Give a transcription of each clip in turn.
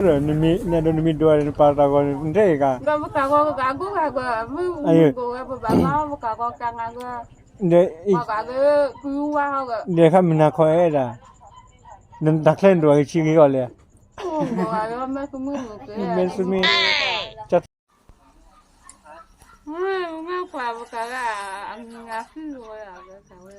ဒီးနမ့ၢ် နဒိးနမ့ၢ်ဒိးနပာ်တၢ်ဂီၤန့ၣ် နတဲအံၤကါ ဒီးပကးဂီၤကဂၤဂိၢ်ဂၤဂၤ မုၢ်ဂိၢ်ဝဲပဘၣ်မၤပကးဂီၤကးဂၤဂၤ ဒီးခါမုၢ်နၤခီအဲၣ်ဒၣ် နတၢ်ချဲနဒိးဂ့ၤဆံဂ့ၤအီၤလဲၣ် မ့ၢ်သမံ မ့ၢ်ကွၢ်ပကးဂၤ အမုၢ်နၤဃုဝဲ ပှၤလၢ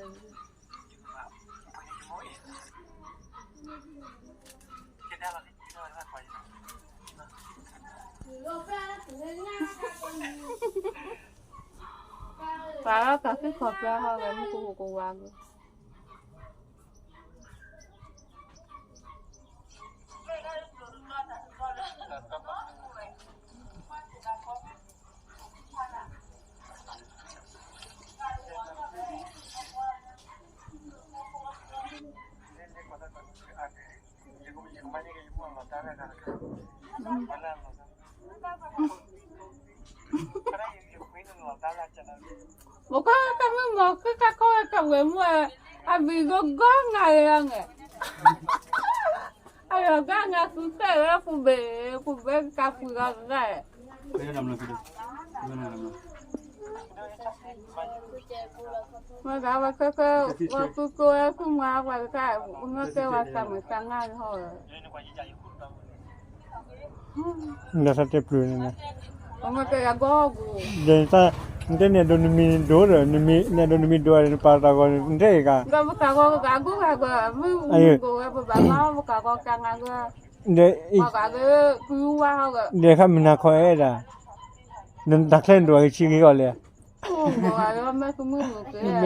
ကဃုခီၣ်ပျၢၤဟီဂဲၤမုၢ်ကဟူးကဝါဂ့ၤ ပကတမုၢ်မီၤဃုခါခီဝဲကဝဲၤမူ အဘံၤဂီၢ်ဂီၢ်ငါလၢအငဲၢ် အလီၤဂာ်ငါဃုသဲၣ်လၢပူၤဘ့ၣ် ပူၤဘ့ၣ်ကကးပှံၤဂီၤဂာ် မ့ၢ်ဒၣ်ဝဲခဲခဲ ဝဲကုကိးဝဲကုမၤပှၤတခါ ပမ့ၢ်တဲဝဲသးမုာ်သးငါလီၤ ဒီးသးတဲပျုၤန့ၣ် ပမ့ၢ်တဲယၤဂီၢ်ဂူၤ ဒီးနတဲန့ၣ်ဒိးနမံၤဒိးဒီး နမံၤန့ၣ်ဒိးနမံၤဒိးဒီး နပာ်တၢ်ဂီၤန့ၣ် နတဲအံၤကါ ဒီးပကးဂီၤကဂၤဂိၢ်ဂၤဂၤ မုၢ်ဂိၢ်ဝဲပဘၣ်မၤပကးဂီၤကးဂၤဂၤ ဒီး ဒီးခါမုၢ်နၤခီအဲၣ်ဒၣ် နတၢ်ချဲနဒိးဂ့ၤဆံဂ့ၤအီၤလဲၣ် မ့ၢ်သမံ ကၢ်ထီၣ်န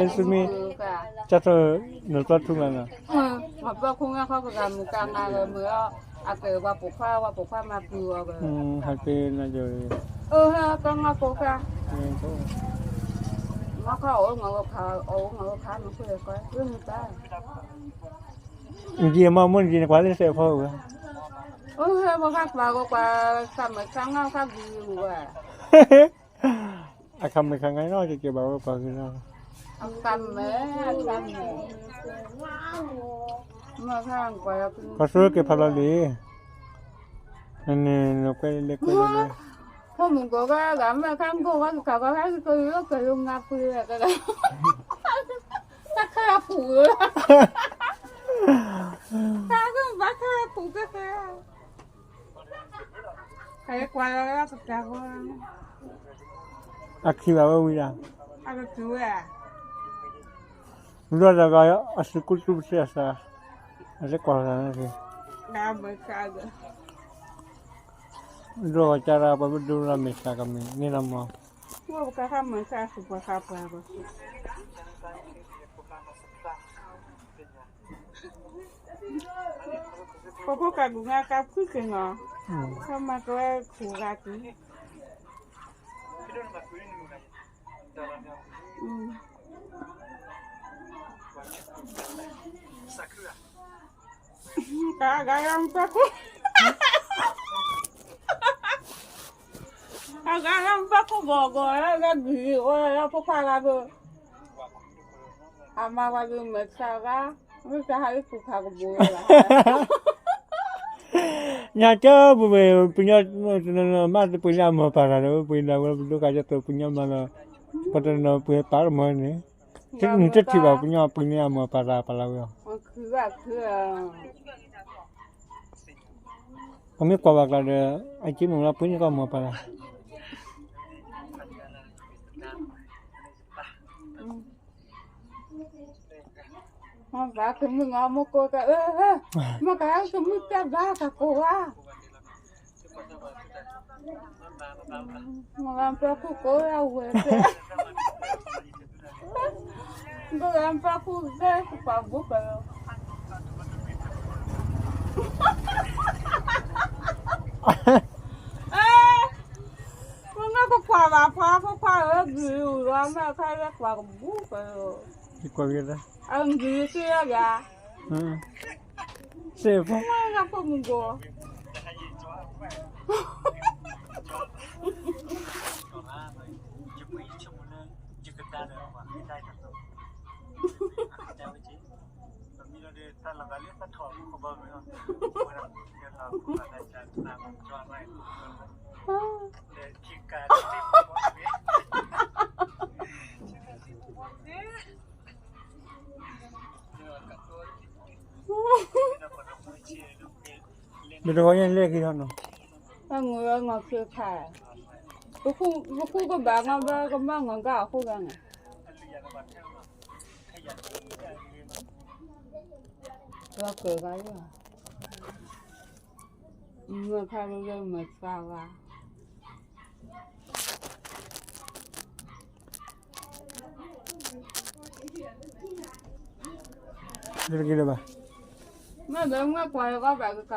သီထူလၢ်နီၤ ပၢ်ခူငါခီကဂၤမုၢ်ကၢ်နၤဂၤမုၢ်အီၤ အကဲဝဲပိာ်ခွါ ဝဲပိာ်ခွါမၤပူၤအီၤဂၤ ဟဲက့ၤနၤယိၤ အၢ ဟဲကီငါပိာ်ခွါ မၤခီအအိၣ်ငါအိၣ်ခါ အအိၣ်ငါအိၣ်ခါ မၤခိၣ်ယကီ မုၢ်တၢ် ယံၤမၤမူနယံၤနကွၢ်လၢစဲးဖီဝဲ အၢ ဟဲပှၤခါပှၤဂီၤပှၤ သးမုာ်သးငါခါဘံၤဝဲ အခါမ့ၢ်ခါငါနီၢ်ကကဲဘၣ်ဝဲပှၤဂ့ၤလီၤ အခါမ့ၢ် အခါမ့ၢ် မ့ၢ်ခါကွၢ်လီၤ ပှၤဆိက့ၤဖးလီၤလံ နန့ၣ်နကွဲလၢကွဲလၢ ဖိမုၣ်ကိးဂၤဂၤ မ့ၢ်ခါကိးဂၤကကးဂီၤခါကကယိကယိငါပှ့ၤ တၢ်ခါပူၤ တၢ်ကဘၣ်ခါပူၤကကဲ ဟဲကွၢ်လီၤလၢပတၢ်ဂီၤ အခံဘၣ်ဝဲဝံၤဒၣ် အကတုၤဝဲ ဘျီတဂၤအသုးကူတူၢ်ပသ့အသး အလဲၤကွၢ်လီၤသးန့ၣ်က့ၤ ဒိၣ်ကစၢ်ဒၣ်ပှၤဘၣ်ဒိလၢမဲာ်ဆှးကမ့ၢ်န့ၣ်လီၤမး ပကခါမုၢ်ဆါသုးပှၤခါပှၤဘၣ် ပဖိကါကူငါကါဖုက့ၤနီၤ ခီမၤကဝဲခူၣ်ဂၤက့ၤ အဂၤယၤမပၢ်ခူ အဂၤယၤမပၢ်ခူဂီၤဂီၤ အဂၤဂ့ၤဝဲလၢဖိခွါဂၤက အမါဝဲဒုးမဲာ်ဆှးဂၤ မ့ၢ်တဟးအံၤခူခါကဘိလၢ ညါကၢပူၤဝဲ ပညီ မ့ၢ်တပှ့ၤန့ၢ်အမၤပၤတၢ်ဒီး ပှ့ၤဒၣ်ဝဲပဒိကါယသိး ပညီမၤလီၤ ပတနီၤပှ့ၤပာ်တမီၤန့ၣ် နတထံၣ်ဘၣ် ပညီပှ့ၤန့ၢ်အမၤပၤတၢ်ပာ်လီၤဝဲအီၤ ပမ့ၢ်ကွၢ်ဘၣ်ကျါဒီး အက့မုၢ်လီၤပှ့ၤန့ၢ်ကီၢ်မၤပၤတၢ် မ့ၢ်ဘၣ်ကမုၢ်ငါမ့ၢ်ကိးတၢ်အၢ မ့ၢ်ကဟဲကမုၢ်တၢ်ဘၣ်ကကိးဂၤ မ့ၢ်ပၢ်ခူကအိၣ်ယဝဲၢ်တဲ မ့ၢ်ပၢ်ခူကဲကပာ်ဘူးကလီၤ မ့ၢ်ကကွၢ်ဘၣ်ပှၤဖိခွါဧၢ ဘုးအူလီၤ မ့ၢ်အခါလၢကွၢ်ကဘူးကလီၤ အဂုၤသ့အဂၤ စ့ၢ်ဖိ မ့ၢ်ဖိမုၢ်ကိး ပမ့ၢ်လီၤဒုးတၢ်လီၤဂာ်လၢသးထီၣ်မူကဘီမ့ၢ်လီၤ ပှၤလီၤပှၤလၢတၢ် ဒ်တဝီညါလဲၣ်က့ၤထီၣ်နီၤ, အငိၢ်ဝဲငီၢ်ချ့ခါ, ပဃုကဘၣ်ငီၢ်ဘၣ် ကမၣ်ငီၢ်ကၢ်အဃိဂၤန့ၣ်, လီၤကၢၤဂၤယီၤ, မ့ၢ်ခါလၢမ့ၢ်သၢဂၤ တက့ၤလၢၤဘၣ်, မ့ၢ်ဘၣ်မ့ၢ်ကွၢ်လၢကီၢ်ဘၣ်ကက